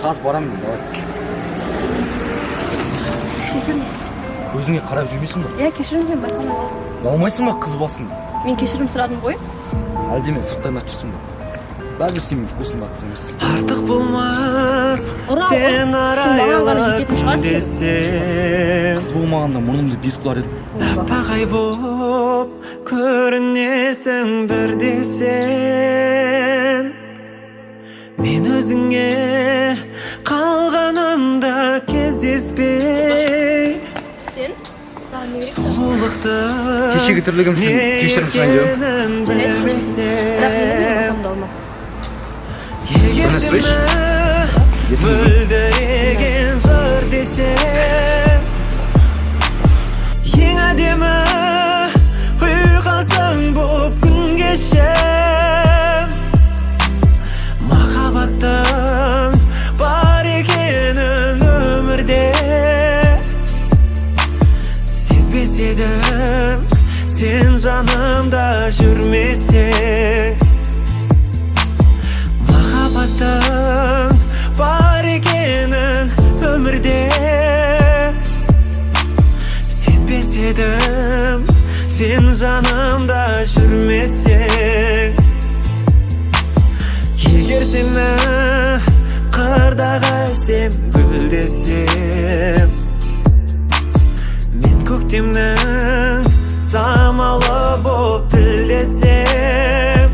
Қазір барамын мен, давай. Кешіріңіз. Көзіңе қарап жүрмейсің ба? Иә, кешіріңіз, мен байқамай қалдым. Ұялмайсың ба, қыз басың? Мен кешірім сұрадым ғой. Әлде мен сырттан ұнатып жүрсің ба? Бәрібір сен менің вкусымда қыз емессің. Артық болмас Ұра, сен ұр. арайлы Маған ғана жететін күн шығарсың. десем, Қыз болмағанда мұрнымды бет қылар едім. Аппақ ай боп көрінесің бірде сен. Мен өзіңе қалғанымда кездеспей, Сен саған не керек? Сұлулықты Кешегі тірлігім үшін не кешірім сұрайын деп едім. екенін Жарайды, білмесем, бірақ неге менің басымды алма? Егер Бір нәрсе сені Есімде. мөлдіреген жыр десем, ең әдемі ұйқасың боп күн кешем, махаббаттың бар екенін өмірде сезбес едім, сен жанымда жүрмесең. Махаббаттың бар екенін өмірде сезбес едім, сен жанымда жүрмесең. Егер сені қырдағы әсем гүл десем, мен көктемнің самалы боп тілдесем,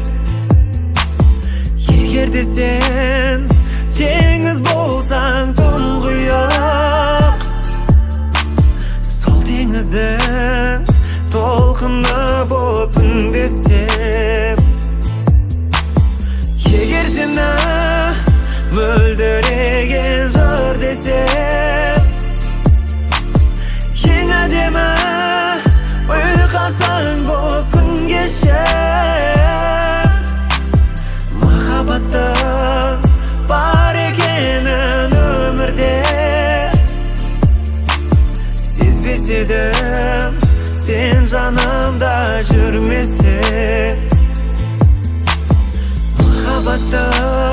егер де сен теңіз болсаң тұңғиық, сол теңіздің толқыны боп үндесем, егер сені мөлдіреген жыр десем, ең әдемі ұйқасың боп күн кешем, махаббаттың бар екенін өмірде сезбес едім, сен жанымда жүрмесең. Махаббаттың